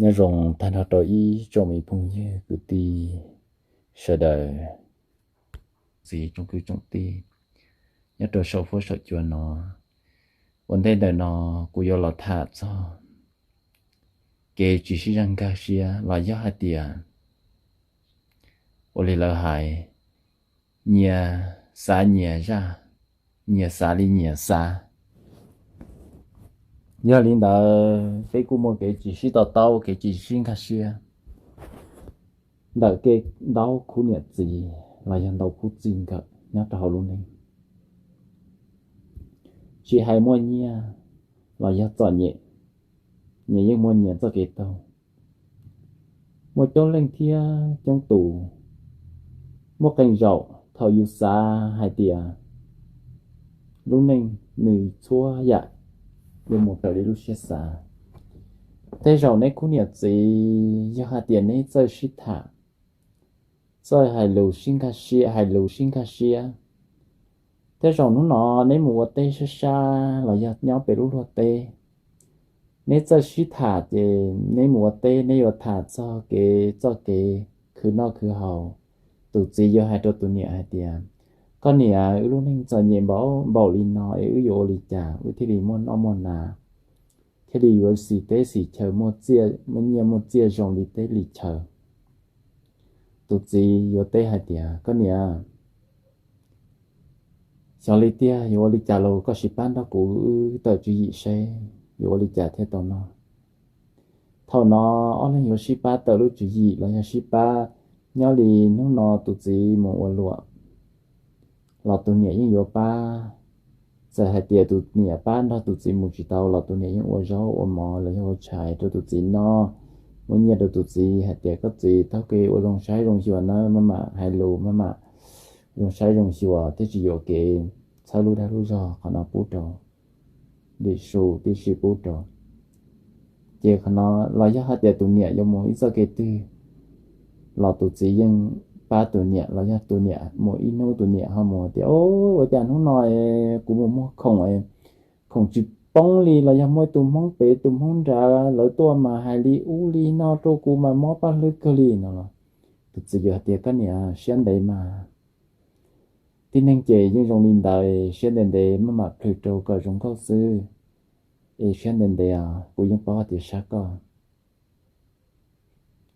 Nyob zoo tag nrho rau ib tsoom me phooj ywg kwv tij sawv daws, txiv tsoom kwv tsoom tij nyob rau saum huab saum cua no. Ua ntej ntawm no kuv yuav los tham txog kev tsis sib zaj nkag siab los yog hais tias ua li lawv hais, nyias xav nyias zaj, nyias xav li nyias xav. Yog li ntawd peb kuj muaj kev tsis sib to taub, kev tsis sib nkag siab ntawm kev ntau khub niam txiv los yog ntau khub txij nkawm nyob rau hauv lub neej. Tsis hais muaj nyiaj los yog txom nyem, nyias yeej muaj nyias txoj kev taug. Muaj coob leej thiab coob tus muaj qee zaum thaum yus xav hais tias lub neej nws txhua yam yuav mus raws li lub siab xav. Tej zaum neb khub niam txiv yog hais tias neb txawj sib tham, txawj hais lus sib nkag siab, hais lus sib nkag siab. Tej zaum hnub no neb mus ua teb sab sab los yog nyob pem lub luag teb, neb txawj sib tham ces neb mus ua teb neb yuav tham txog kev txoj kev khwv noj khwv haus. Tus txiv yuav hais rau tus niam hais tias, koj niam, wb lub neej txom nyem npaum npaum li no es wb yuav ua li cas wb thiaj li muaj noj muaj hnav, thiaj li yuav xis teb xis chaw, muaj nyiaj muaj txiaj zoo li teb li chaw. Tus txiv yuav teb hais tias, koj niam, xyov li tiag, yuav ua li cas los koj sim pab nrog kuv wb tawm tswv yim seb yuav ua li cas thiaj tau noj. Thaum no ob leeg yuav sib pab tawm lub tswv yim los yog sib pab nyob li hnub no tus txiv mus ua luam los tus niam yeej yuav pab. Txawm hais tias tus niam pab nrog tus txiv mus tsis tau los tus niam yeej ua zaub ua mov los yog ua tshais rau tus txiv noj, muab nyiaj rau tus txiv hais tias, koj txiv, taug kev ua zoo saib zoo xyuas nawb, maj mam hais lus, maj mam zoo saib zoo xyuas thiaj tsis yuam kev txhawb lub dag lub zog qhov no pub rau, lim su tib si pub rau. Ces qhov no los yog hais tias tus niam yuav mus ib txoj kev twg los tus txiv yeej pab tus niam, los yog tus niam mus ib hnub tus niam ho mus tias, o, ua cas hnub no kuv mus muag khoom, khoom tsis poob li, los yog muaj tus hmoob pem tus hmoob nrad lawv tuaj mas hais li ub li no rau kuv mas mob paj hlwb kawg li no los tus txiv yuav hais tias, koj niam, siab ntev mas, tib neeg ces yeej zoo li ntawd, siab ntev ntev maj mam plhws rau kom zoo nkauj xwb. Es siab ntev ntev os, kuv yeej paub hais tias sab koj,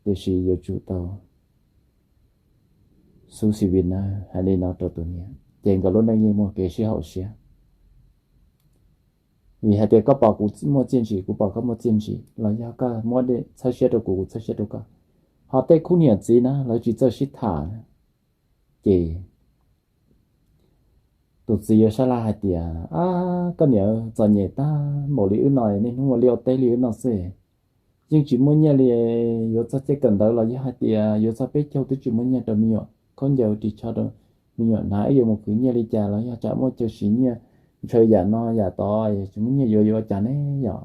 tiam sis yuav tsum tau xub xi vim na. Hais li no rau tus niam ces nkawd lub neej yeej muaj kev sib haum siab. Vim hais tias koj pom kuv muaj txiaj ntsig, kuv pom koj muaj txiaj ntsig, los yog koj muab txhawb siab rau kuv, kuv txhawb siab rau koj. Ho tej khub niam txiv na lawv tsis txawj sib tham, ces tus txiv yuav sab laj hais tias, a, koj niam, txom nyem tag npaum li wb no, niaj hnub ua liaj ua teb li wb no xwb, yeej tsis muaj nyiaj li. Yuav txog caij kawm ntawv los yog hais tias yuav txog peb caug twb tsis muaj nyiaj rau me nyuam khaub ncaws ris tsho rau me nyuam hnav, wb yuav mus khwv nyiaj li cas los yog tsam muaj chaw siv nyiaj ntshaw yam no yam tod, tsis muaj nyiaj yuav yuav ua cas ne yom.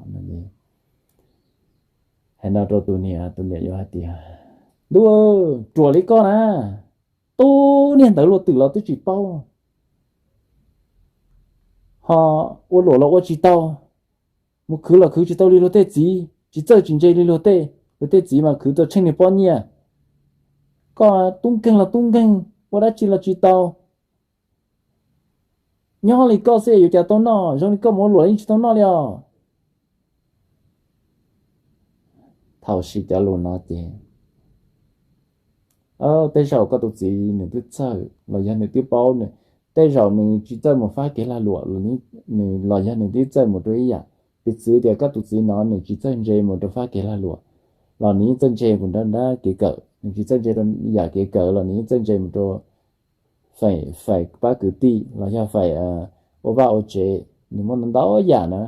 Hais no rau tus niam, tus niam yuav hais tias, ntuj, ruam li koj na, tub niag ntawd luag twm los twb tsis paub, ho ua luam los ua tsis tau, mus khwv los khwv tsis tau li luag tej txiv, tsis txawj tsis ntse li luag tej, luag tej txiv mas khwv tau tsheej niag pob nyiaj. Koj tub nkeeg los tub nkeeg, ua dab tsi los tsis tau. Nyob li koj xwb yuav cas tau noj, zoo li koj mus ua luam yeej tsis tau noj li os. Thaum siv cov lus no ces, tej zaum koj tus txiv nws twb txawj los yog nws twb paub, tej zaum nws tsis txawj mus fab kev lag luam, nws los yog nws twb txawj mus rau ib yam. Piv txwv tias koj tus txiv no nws tsis txawj ntse mus rau fab kev lag luam, los nws yeej txawj ntse mus rau nrab kev kawm, nws tsis txawj ntse rau yam kev kawm los nws yeej txawj ntse mus rau faim, faim pab kwv tij los yog faim ua vaj ua tsev, nws muaj ntau yam na.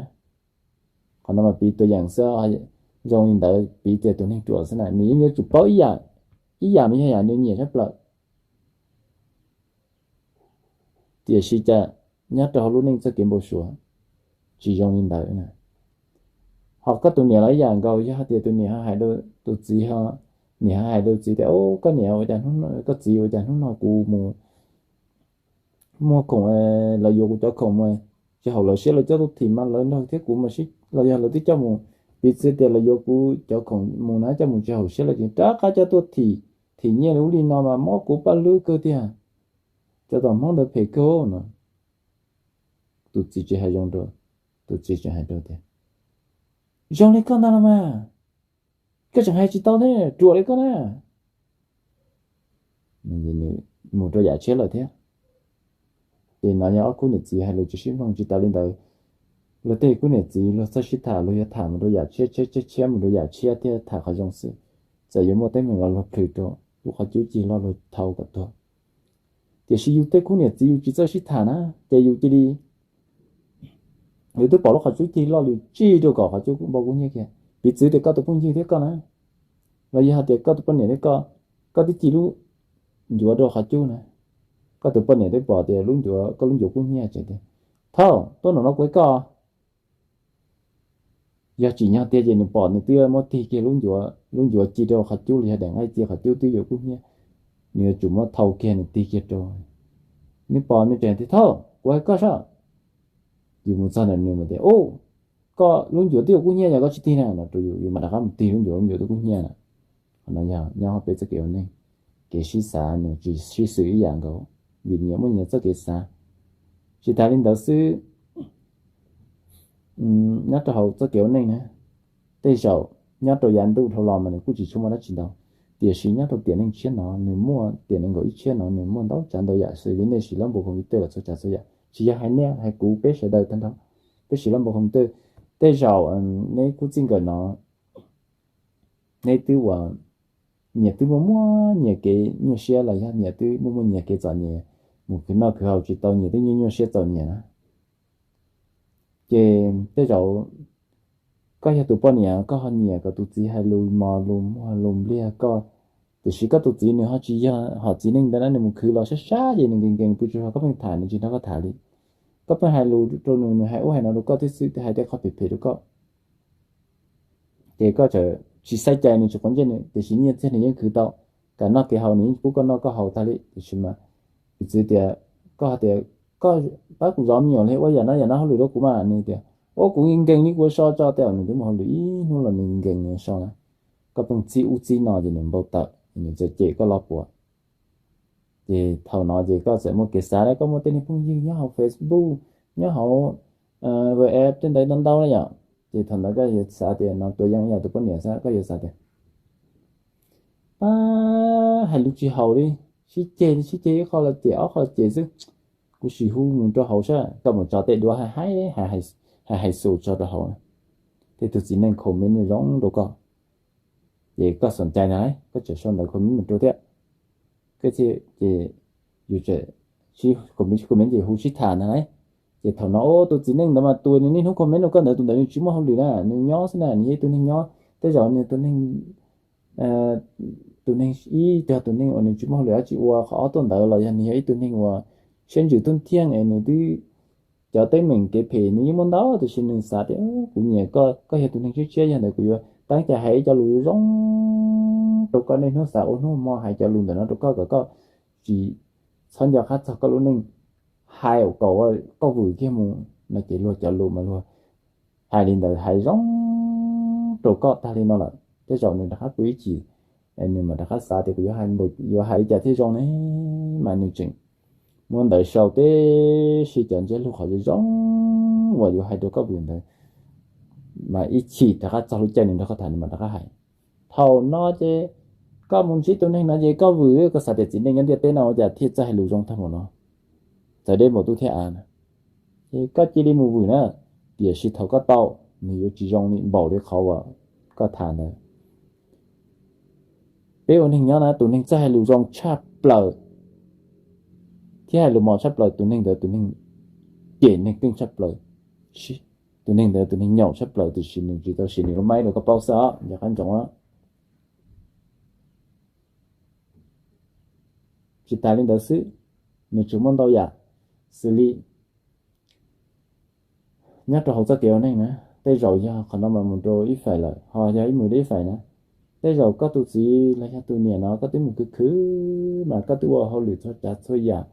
Qhov no mas piv tus yeem xwb, zoo li ntawd piv tias tus neeg ruam xwb na, nws yeej yuav tsum paub ib yam, ib yam mas yog yam nws nyiam tshaj plaws. Tiam sis cas nyob rau hauv lub neej txoj kev npau suav tsis zoo li ntawd na. Ho koj tus niam los ib yam nkaus, yog hais tias tus niam ho hais rau tus txiv, niam ho hais rau txiv tias, o, koj niam, ua cas, koj txiv, ua cas hnub no kuv mus muag khoom, lawv yuav kuv cov khoom mas tsis haum lawv siab, lawv coj tuaj thim mas lawv nrog thiab kuv mas sib, los yog lawv twb coj mus Piv txwv tias los yuav kuv cov khoom mus na, coj mus tsis haum siab lawm ces rov qab coj tuaj thim, thim nyiaj li ub li no mas mob kuv paj hlwb kawg tiag. Cov tom Hmoob ntawd phem kawg no. Tus txiv tsis hais zoo rau, tus txiv tseem hais rau tias, zoo li koj ntag los mas, koj tseem hais tsis tau thiab, ruam li koj na. Nws mus rau yam tshiab lawm thiab. Ces no yog ob khub niam txiv hais lus tsis sib mloog. Tsis tas li ntawd, luag tej khub niam txiv luag txawj sib tham, luag yuav tham mus rau yam tshiab tshiab tshiab tshiab mus rau yam tshiab thiab tham qhov zoo xwb. Txawm yuav muaj teeb meem los luag plhws rau, lub qhov cub cig loj luag thau kom tuag. Tiam sis yus tej khub niam txiv yus tsis txawj sib tham na, ces yus cia li, yus twb pom lub qhov cub cig loj lawm tsig rau kom qhov cub npau kub hnyiab kiag. Piv txwv tias koj tus phooj ywg thiab koj na, los yog hais tias koj tus poj niam thiab koj, koj twb ci lub ncuav rau qhov cub na, koj tus poj niam twb pom tias lub ncuav, koj lub ncuav kub hnyiab ces tias, thauj, tuaj nram no kuv hais koj. Yog tsim nyog tiag ces nws pom nws twb muab tig kiag lub ncuav, lub ncuav ci rau qhov cub los yog daim nqaij ci qhov cub twb yuav kub hnyiab, nws yuav tsum muab thau kiag nws tig kiag rau. Nws pom nws tseem tias, thauj, kuv hais koj sab. Yus mus txog ntawm nws mas tias, ub, koj lub ncuav twb yuav kub hnyiab yog koj tsis tig na no rau yus, yus mam rov qab mus tig lub ncuav, lub ncuav twb kub hnyiab na. Qhov no yog nyob hauv peb txoj kev ua neej, kev sib xav nws tsis sib xws ib yam nkaus, vim nyias muaj nyias txoj kev xav. Tsis tas li ntawd xwb, nyob rau hauv txoj kev ua neej na, tej zaum nyob rau yav ntuj dhau los mas nws kuj tsis tshua muaj dab tsi ntau, tiam sis nyob rau tiam neej tshiab no nws muaj, tiam neej nkaum ib tshiab no nws muaj ntau tsav ntau yam xws li nej siv lab npau computer los txhua tsav txhua yam, tsis yog hais nej hais kuv, peb sawv daws tag nrho peb siv lab npau computer. Tej zaum neb khub txij nkawm no neb twb ua, nyias twb muaj muaj nyias kev nyuaj siab los yog nyias twb muaj muaj nyias kev txom nyem, mus khwv noj khwv haus tsis tau, nyias twb nyuaj nyuaj siab txom nyem na. Ces tej zaum koj yog tus poj niam koj ho nyiam kom tus txiv hais lus mos lus muag lus npliag koj, tiam sis koj tus txiv nws ho tsis yog hom txiv neej ntawd na, nws mus khwv los sab sab ces nws nkees nkees pw tsaug zog, koj pheej tham nws tsis nrog koj tham li. Koj pheej hais lus rau nws, nws hais ub hais no rau koj thiab xwb, hais tej qhov phem phem rau koj. Ces koj tsis xaiv cai nws, tsis quav ntsej nws, tiam sis nyiaj txiag nws yeej khwv tau, kev noj kev haus nws yeej pub koj noj koj haus tag li. Tiam sis mas piv txwv tias koj hais tias, koj pab kuv zov me nyuam li, ua yam no yam no hauj lwm rau kuv mas, nws tias, ua kuv nkees nkees li kuv so tso, tej zaum nws twb mus hauj lwm ib hnub los nws nkees nkees nws so na. Koj pheej txib ub txib no ces nws npau taws, nws txawm cem koj los puas. Ces thaum no ces koj txawm muaj kev xav, koj muaj tej niag phooj ywg nyob hauv Facebook, nyob hauv WhatsApp tej ntawd ntau ntau na yom. Ces thaum ntawd koj yuav xav tias no tua yeej yog tus poj niam xwb, koj yuav xav tias, pab hais lus tsis haum li, sib ceg li, sib ceg ib qho los cem ob qho los cem xwb, kuv sim hu mus rau hauv saib, koj mus tso tej duab hais hais xus tso rau hauv, tej tus txiv neej comment zoo rau koj. Ces koj xam cai ntag lauj, koj tseem sau ntawv comment mus rau thiab. Koj thiaj ces yus tseem sib comment ces hu sib tham ntag lauj. Ces thaum no tus txiv neej ntawd mas tus nws niaj hnub comment rau koj ntawd, tus ntawd nws tsis muaj hauj lwm na, nws nyob xwb na, nws yog ib tug neeg nyob, tej zaum nws tus neeg, tus neeg ib yog tus neeg uas nws tsis muaj hauj lwm dab tsi ua, qhov ob tuaj ntawd los yog nws yog ib tug neeg uas siab ntsws thoob thiab es nws twb, cov teeb meem kev phem nws yeej muaj ntau, tiam sis nws xav tias kuv nyiam koj, koj yog tus neeg tshiab tshiab, yog ntawd kuv yuav teeb cai hais ib co lus zoo rau koj, niaj hnub xav ua hnub hmo hais cov lus ntawm no rau koj kom koj tsis txhob nco qab txog koj lub neej, hais kom koj vwm kiag mus no. Ces luag cov lus mas luag hais li ntawd hais zoo rau koj tag li no lawm, tej zaum nws rov qab pw ib chim, nws mam rov qab xav tias kuv yuav, yuav hais li cas thiaj zoo ne, mas nws tseem muab ntawv sau tib si cov ntsiab lus qhov zoo uas yuav hais rau koj vwm ntawd, mas ib chim rov qab txog lub caij nws nrog koj tham nws mam rov qab hais. Thaum no ces koj mus ntsib tus neeg no ces koj vwm, koj xav tias txiv neej nyob ntiaj teb no ua cas thiaj txawj hais lus zoo tag npaum no, txawv deb npaum tub thiab av na. Ces koj cia li mus vwm na, tiam sis thaum koj tau, nws yuav tsis zoo li npaum li qhov uas koj tham ntawd. Peb ua neeg nyob na, tus neeg txawj hais lus zoo tshaj plaws thiab hais lus mos tshaj plaws, tus neeg ntawd tus neeg cem neeg keej tshaj plaws. Tus neeg ntawd tus neeg nyaum tshaj plaws, tiam sis nws tsis tau siv nws lub maib rau koj paub xwb os, nco qab ntsoov. Tsis tas li ntawd xwb, nws tseem muaj ntau yam xws li nyob rau hauv txoj kev ua neej na, tej zaum yog qhov no mas mus rau ib fais lawm, ho yog ib mus rau ib fais na, tej zaum koj tus txiv los yog tus niam no koj twb mus khwv khwv mas koj twb ua hauj lwm txhua tsav txhua yam,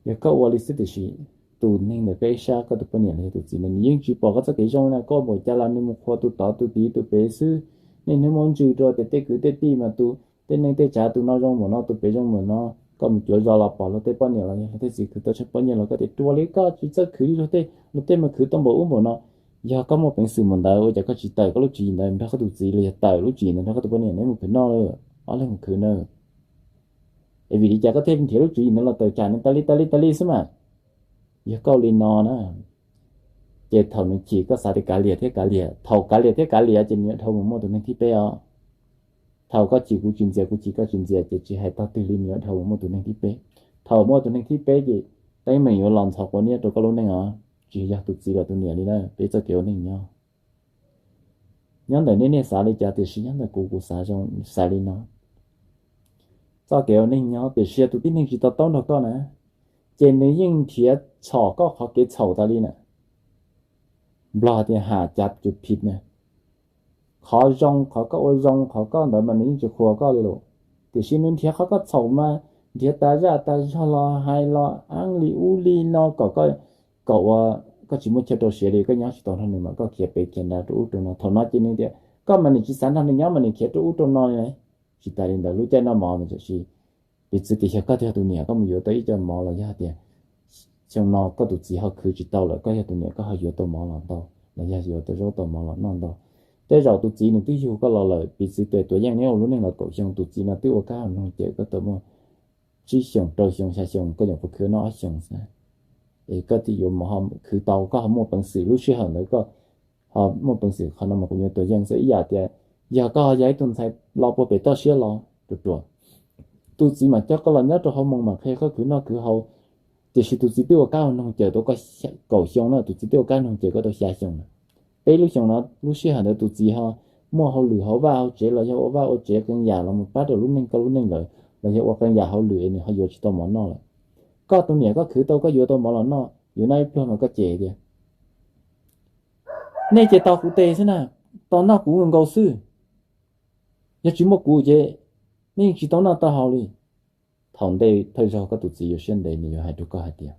yog koj ua li xwb tiam sis tus neeg ntawm koj ib sab, koj tus poj niam los yog tus txiv ntawd, nws yeej tsis pom koj txoj kev zoo na, koj npaum cas los nws mus qhuas tus tod tus tid tus pem xwb. Niaj hnub muab ntsws rau tias tej kwv tej tij mas tus tej neej tej tsav tus no zoo npaum no tus pem zoo npaum no, koj mus cuav zos los pom luag tej poj niam los yog luag tej txiv khwv tau tsheej poj niam los koj tias ruam li koj tsis txawj khwv li luag tej, luag tej mas khwv tau npaum ub npaum no. Yog koj muaj peev xwm npaum ntawd ua cas koj tsis tawm koj lub tswv yim ntawd nrog koj tus txiv los yog tawm lub tswv yim ntawd nrog koj tus poj niam neb mus khwv noj lawm, ob leeg mus khwv na? Es vim li cas koj thiaj nrhiav lub tswv yim ntawd los tawm tsam nws tas li tas li tas li xwb mas? Yog koj ua li no na, ces thaum nws chim koj xav tias kav liam thiab kav liam, thaum kav liam thiab kav liam ces nws yuav dhau mus muaj tus neeg thib peb os. Thaum koj chim kuv tsis ntxias, kuv chim koj tsis ntxias ces tsis hais tog twg li nws yuav dhau mus muaj tus neeg thib peb. Thaum muaj tus neeg thib peb ces teeb meem yuav los ntxhov quav niab rau koj lub neej os, tsis yog tus txiv los tus niam li na, peb txoj kev ua neej nyob. Nyob ntawm nej nej xav li cas tiam sis nyob ntawm kuv kuv xav zoo, xav li no. Txoj kev ua neej nyob tiam sis yog tus tib neeg tsis to taub nrog koj na, ces nws yeej nrhiav txhom koj qhov kev txhaum tas li na. Nplog tias ham cav cus phim na. Qhov zoo, qhov koj ua zoo, qhov koj ntawd mas nws yeej tsis qhuas koj li lawm. Tiam sis nws nrhiav qhov koj txhaum mas nrhiav tas zaj tas zog los hais los ab li ub li no kom koj, kom ua, koj tsis muaj chaw rau siav li, koj nyob tsis tau nrog nws mas koj khiav pem khiav nrad rau ub rau no. Thaum no ces nws tias koj mas nws tsis xav nrog nws nyob mas nws khiav rau ub rau no li. Tsis tas li ntawd, lub caij noj mov mas tam sis piv txwv tias yog koj yog tus niam koj mus yuav tau ib co mov los yog tias xyoo no koj tus txiv ho khwv tsis tau lawm, koj yog tus niam koj ho yuav tau mov los ntau, los yog yuav tau zaub tau mov los noj ntau. Tej zaum tus txiv nws twb yug koj los lawm, piv txwv tias tuav yeej neb ua lub neej los kaum xyoo, tus txiv no twb ua kab ua noog cawm koj tau muaj tsib xyoos rau xyoo xya xyoo, koj nyuam qhuav khwv noj ob xyoos xwb. Es koj thiaj yuav mus ho khwv tau, koj ho muaj peev xwm lub sij hawm ntawd koj ho muaj peev xwm. Qhov no mas kuv yuav tuav yeej xwb, ib yam tias yog koj ho yog ib tug ntxhais los puag pem toj siab los ruam ruam, tus txiv mam coj koj los nyob rau hauv moos mam qhia koj khwv noj khwv haus, tiam sis tus txiv twb ua kab ua noog cawm tau koj kaum xyoo na, tus txiv twb ua kab noog cawm koj tau xya xyoo na. Peb lub xyoos no lub sij hawm ntawd tus txiv ho muaj hauj lwm hauv vaj hauv tsev los yog ua vaj ua tsev qee yam los mus pab rau lub neej koj lub neej lawm, los yog ua qee yam hauj lwm es nws ho yuav tsis tau mov noj lawm. Koj tus niam koj khwv tau koj yuav tau mov los noj, yuav noj ib pluag mas koj cem tias nej ces tos kuv tes xwb na, tos noj kuv nkaus xwb. Yog tsis muaj kuv ces nej yeej tsis tau noj tau haus li. Thaum ntej thawj zaug koj tus txiv yuav siab ntev nws yuav hais rau koj hais tias,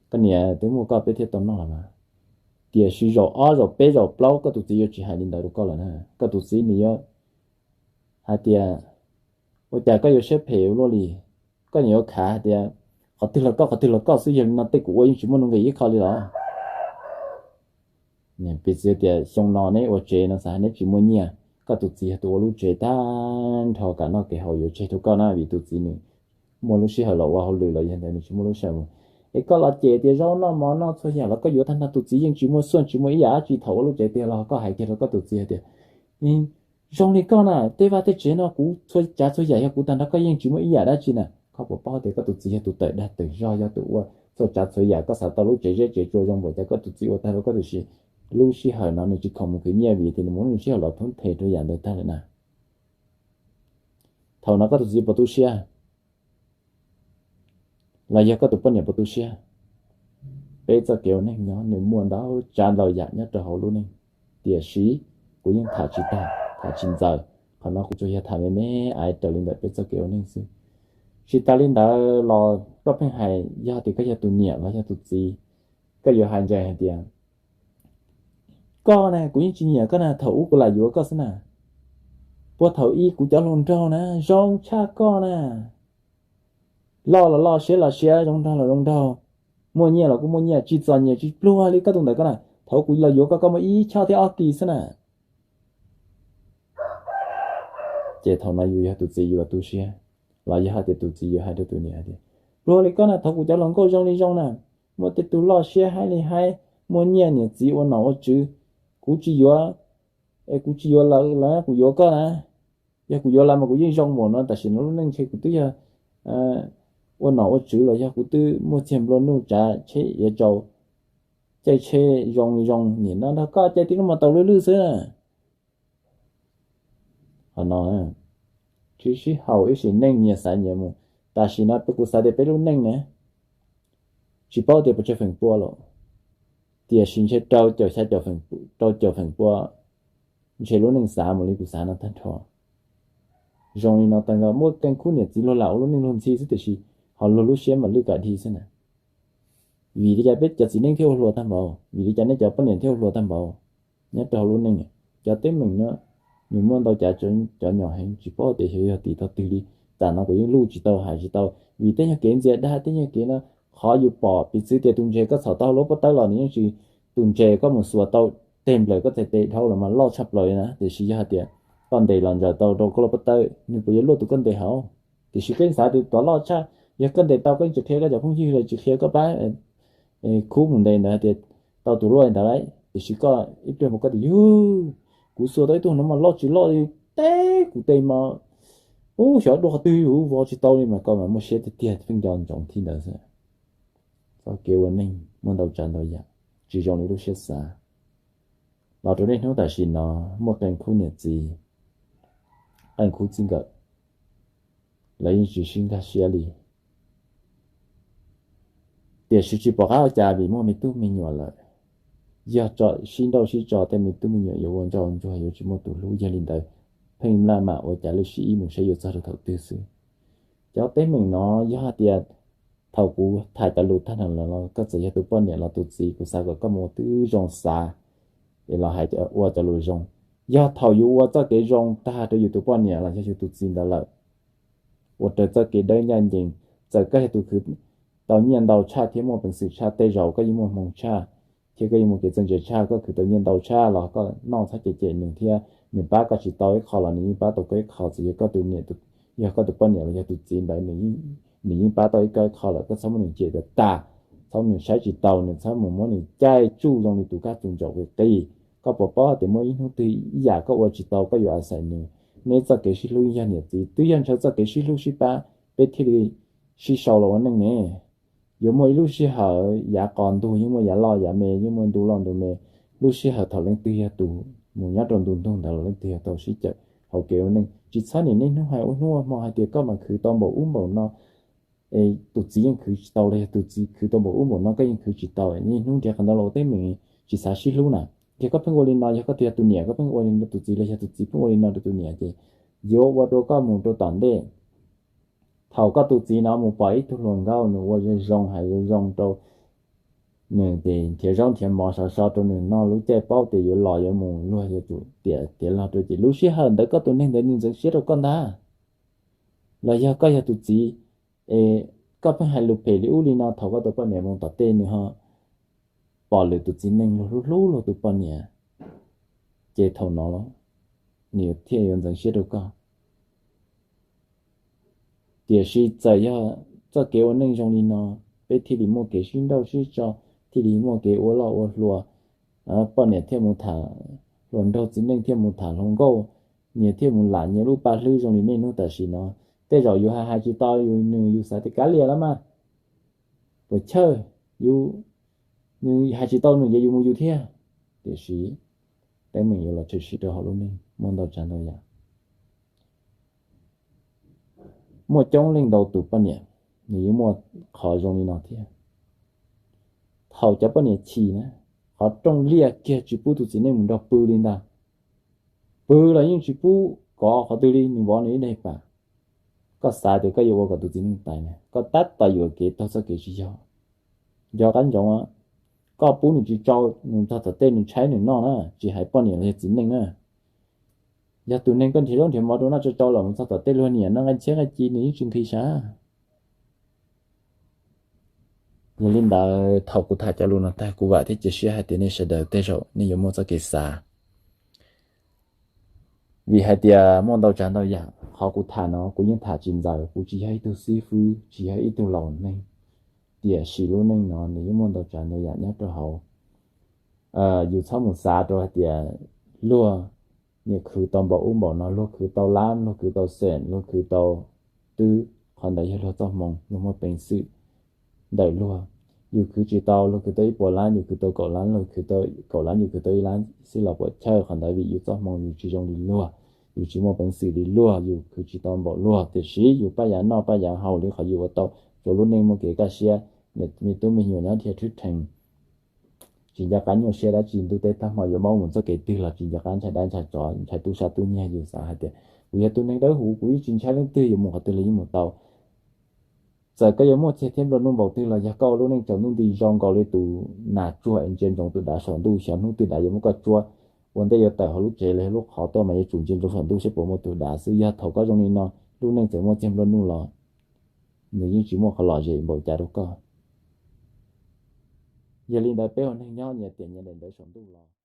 koj niam, twb muaj koj peb thiaj tau noj los mas. Tiam sis zaum ob zaum peb zaum plaub koj tus txiv yuav tsis hais li ntawd rau koj lawm na. Koj tus txiv nws yuav hais tias, ua cas koj yuav siab phem ua luaj li? Koj niam yuav khav hais tias, qhov twg los koj, qhov twg los koj xwb, yog li no tej kuv ua yeej tsis muaj nuj nqis ib qho li los? Piv txwv tias xyoo no neb ua tsev no xav hais neb tsis muaj nyiaj, koj tus txiv yog tus ua lub tsev tag nrho, kev noj kev haus yuav tseg rau koj na, vim tus txiv nws muaj lub sij hawm los ua hauj lwm los yog ntawd nws tsis muaj lub sij hawm mus. Es koj los cem tias zaub noj mov noj txhua yam los koj yuav tag nrho, tus txiv yeej tsis muaj xuaj tsis muaj ib yam dab tsi. Thaum ua lub tsev tiag los koj hais kiag rau koj tus txiv hais tias, zoo li koj na, tej vaj tej tsev no kuv txhua tsav txhua yam yog kuv tag nrho, koj yeej tsis muaj ib yam dab tsi na. Koj puas paub tias koj tus txiv yog tus tawm dag tawm zog, yog tus ua txhua tsav txhua yam, koj xav tau lub tsev zeb tsev tsua zoo npaum cas koj tus txiv ua tag rau koj, tiam sis lub sij hawm no nws tsis khoom mus khwv nyiaj vim tias nws muaj lub sij hawm los thoob nthe rau yam ntawd tag lawm na. Thaum no koj tus txiv puas tu siab? Los yog koj tus poj niam puas tu siab? Peb txoj kev ua neej nyob nws muaj ntau tsav ntau yam nyob rau hauv lub neej, tiam sis kuv yeej tham tsis tag tham tsis ntxaws. Qhov no kuv tsuas yog tham me me aiv raws li ntawm peb txoj kev ua neej xwb. Tsis tas li ntawd los koj pheej hais, yog tias koj yog tus niam los yog tus txiv, koj yuav hais ntsees hais tias, koj na kuv yeej tsis nyiam koj na, thaum ub kuv lam yuav koj xwb na. Puag thaum ub kuv cov hluas nraug na zoo tshaj koj na. Loj los loj siab los siab, zoo nraug los zoo nraug, muaj nyiaj los kuj muaj nyiaj, tsis txom nyem tsis pluag li koj tus ntawm koj na. Thaum ub kuv los yuav koj, koj muaj ib choj thiab ob kis xwb na. Ces thaum no yus yog tus txiv yus tu siab, los yog hais tias tus txiv yuav hais rau tus niam hais tias, pluag li koj na, thaum kuv cov hluas nkauj zoo li zoo na, muaj tej tug loj siab haib li haib, muaj nyiaj niam txiv ua nom ua tswv, kuv tsis yuav, es kuv tsis yuav lawv, lawv kuv yuav koj na. Yog kuv yuav lawv mas kuv yeej zoo npaum no, tam sim no lub neej ntshe kuv twb yog ua nom ua tswv los yog kuv twb muaj txiag nplua nuj tsav tsheb iav tsaus, caij tsheb zoo zoo, nim no nrog koj caij tib lub mas tau lwj lwj xwb na. Qhov no tsis sib haum ib sim neej nyias xav nyias mus. Tam sim no peb kuv xav tias peb lub neej na, tsis paub tias pes tsawg feem pua lawm, tiam sis ntshe rau caum xya caum feem, rau caum feem pua, ntshe lub neej xav mus li kuv xav no tag nrho. Zoo li no tag nrho, muaj keeb khub niam txiv luag lam ua lub neej luag ntxhi xwb tiam sis ho luag lub siab mas lwj kam dhi xwb na. Vim li cas peb cov txiv neej thiaj ua hluas tag npaum? Vim li cas nej cov poj niam thiaj ua hluas tag npaum? Nyob rau hauv lub neej, cov teeb meem no nws muaj ntau cav cov nyom heev, tsis paub tias xyov yog tim tog twg li. Tam no kuv yeej luj tsis tau hais tsis tau, vim tej nyuag kev ntxias dag tej nyuag kev no, qhov yus pom piv txwv tias tus ntses koj txhom tau hauv lub pob tawb los nws yeej tsis, tus ntses koj mus xuas tau teg nplawm koj txhais tes dhau los mas loj tshaj plaws li na, tiam sis yog hais tias koj ntes los ntsaws tau rau koj lub pob tawb, nws puas yuav luaj tus koj ntes hauv? Tiam sis koj yeej xav tias tus loj tshaj, yog koj ntes tau koj yeej tsis qhia koj cov phooj ywg los tsis qhia koj pab khub mus ntes ntawd hais tias tau tus luaj li ntawd lauj. Tiam sis koj ib pliag mus koj tias yug, kuv xuas tau ib tug no mas loj tsis loj li, teb kuv tes mas ub xyov dua qhov twg vos tsis tau li, mas koj mas muaj siab tiag tiag pheej nco ntsoov thib ntawd xwb. Txoj kev ua neeg muaj ntau tsav ntau yam tsis zoo li lub siab xav. Los rau niaj hnub tam sim no muaj qee khub niam txiv, qee khub txij nkawm, lawv yeej tsis sib nkag siab li. Tiam sis tsis pom qab ua cas vim muaj me tub me nyuam lawm. Yog tso sib nrauj sib tso tej me tub me nyuam yuav ua ntsoj ntsuag yuav tsis muaj tus hlub, yog li ntawd pheej maj mam ua cas lub sib ib mus saib yuav txog rau thaum twg xwb. Cov teeb meem no yog hais tias thaum kuv tham cov lus tag no los koj txawm yog tus poj niam los tus txiv, kuv xav kom koj mus ua tib zoo xav es los hais ua cov lus zoo. Yog thaum yus ua txoj kev zoo tag rau yus tus poj niam los yog yus tus txiv ntawd lawm, ua raws txoj kev dawb ncaj ncees, txawm koj yog tus khwv tau nyiaj ntau tshaj thiab muaj peev xwm tshaj, tej zaum koj yeej muaj hmoo tshaj thiab koj yeej muaj kev txawj ntse tshaj, koj khwv tau nyiaj ntau tshaj los koj noj txhob cem cem nws thiab, nws pab koj tsis tau ib qho los nws yeej pab tau koj ib qho. Txawm yog koj tus niam, yog koj tus poj niam los yog tus txiv ntawd, nws yeej pab tau ib koj ib qho lawm, koj txhob muab nws cem tas tas, txhob muab nws saib tsis taus, nws txhob mus muab nws caij tsuj zoo li tus kab txus ntsaum qis qis. Koj puas paub tias muaj ib hnub twg ib yam koj ua tsis tau koj yuav a xais nws. Neb txoj kev sib hlub yog niam txiv twb yog ntshaw txoj kev sib hlub sib pab peb thiaj li sib sau los ua neej ne. Yuav muaj ib lub sij hawm yav qos ntug yeej muaj yav loj yav me, yeej muaj ntu loj ntu me. Lub sij hawm thaum leej twg yog tus mus nyob rau ntu ntug ntawd los leej twg yog tau sib cawm hauv kev ua neej. Tsis txhob niaj hnub hais ua hnub ua hmo hais tias koj mas khwv tau npaum ub npaum no, tus txiv yeej khwv tsis tau los yog tus txiv khwv tau npaum ub npaum no koj yeej khwv tsis tau, niaj hnub nrhiav qhov ntawd los ua teeb meem tsis xav sib hlub na. Yog koj pheej ua li no, yog koj tus yog tus niam koj pheej ua li no rau tus txiv los yog tus txiv pheej ua li no rau tus niam ces yuav ua rau koj mus rau tom ntej. Thaum koj tus txiv no mus pom ib tug hluas nkauj nws ua zoo zoo hais zoo zoo rau nws ces nrhiav zaub nrhiav mov sov so rau nws noj, lub caij paub tias yuav los yuav mus luag yuav tsum tiam tiav los rau ces lub sij hawm ntawd koj tus neeg ntawd nws ntxeev siab rau koj ntag. Los yog koj yog tus txiv es koj pheej hais lus phem li ub li no, thaum koj tus poj niam mus tom tej nws ho pom lwm tus txiv neej luag hlub hlub luag tus poj niam, ces thaum no los nws thiaj yuav ntxeev siab rau koj. Tiam sis txawm yog txoj kev ua neej zoo li no, peb thiaj li muaj kev sib nrauj sib tso, thiaj li muaj kev ua loj ua hluas, poj niam thiaj mus tham hluas nraug, txiv neej thiaj mus tham hluas nkauj, nyias thiaj mus lam nyias lub paj hlwb zoo li niaj hnub tam sim no. Tej zaum yus hais hais tsis tau yus, nws yus xav tias kav liam los mas, puas chawj, yus, nws hais tsis tau nws ces yus mus yus thiab. Tiam sis teeb meem yuav los tshwm sim rau hauv lub neej muaj ntau tsav ntau yam. Muaj coob leej ntau tus poj niam nws yeej muaj qhov zoo li no thiab. Thaum cov poj niam chim na, qhov rooj liaj kiag tsis pub tus txiv neej mus nrog pw li ntag. Pw los yeej tsis pub kov qhov twg li, nws vov nws ib daim pam. Koj xav tias koj yuav ua kom tus txiv neej tais na, koj tab tom yuam kev taug txoj kev tsis yog. Nco qab ntsoov, koj pub nws tsis tsau, nws txog tom tej nws tshaib nws noj na, tsis hais poj niam los yog txiv neej na. Yog tus neeg koj nrhiav zaub nrhiav mov rau noj tsau tsau los mus txog tom tej luag niam noj nqaij ntxhiab nqaij ci nws yeej tsis nqhis sav. Yog li ntawd thaum kuv tham cov lus no tag kuv vam thiab cia siab hais tias nej sawv daws tej zaum nej yuav muaj txoj kev xav. Vim hais tias muaj ntau tsav ntau yam, qhov kuv tham no kuv yeej tham tsis ntxaws, kuv tsis yog ib tug xib fwb, tsis yog ib tug laus neeg. Tiam sis lub neej no nws yeej muaj ntau tsav ntau yam nyob rau hauv. Yus txhob mus xav rau hais tias luag niam khwv tau npaum ub npaum no, luag khwv tau lab, luag khwv tau xeem, luag khwv tau twb, qhov ntawd yog luag txoj hmoo, luag muaj peev xwm ntawm luag. Yus khwv tsis tau, luag khwv tau ib puas lab, yus khwv tau kaum lab, luag khwv tau kaum lab, yus khwv tau ib lab xwb los puas chawj, qhov ntawd vim yus txoj hmoo yus tsis zoo li luag, yus tsis muaj peev xwm li luag, yus khwv tsis tau npaum luag. Tiam sis yus paj yav noj paj yav haus li qhov yus ua tau, rau lub neej muaj kev kaj siab, me tub me nyuam nyob dhia thwb rhees. Tsis nco qab nyuaj siab dab tsi, ntuj teb tag hmo yuav maub mus txoj kev twg los tsis nco qab ntshai dab ntshai tsov, ntshai tub sab tub nyiag. Yus xav hais tias kuv yog tus neeg dawb huv, kuv yeej tsis ntshai leej twg, yuav mus qhov twg los yeej mus tau. Txawm koj yuav muaj txiag thiab nplua nuj npaum twg los yog koj ua lub neej tsaus ntuj nti zoo nkaus li tus nas tsuag es ntsia ntsoov tus dav saum ntuj, xyov hnub twg dav yuav muab koj tsuab ua ntej yuav tawm hauv lub tsev los yog lub qhov tuaj mas yuav tsum ntsia ntsoov saum ntuj seb puas muaj tus dav xwb. Yog thaum koj zoo li no, lub neej txawm muaj txiag nplua nuj los nws yeej tsis muaj qhov lom zem npaum cas rau koj. Yog li ntawd peb ua neeg nyob nyias tiam nyias daim ntawv saum ntuj los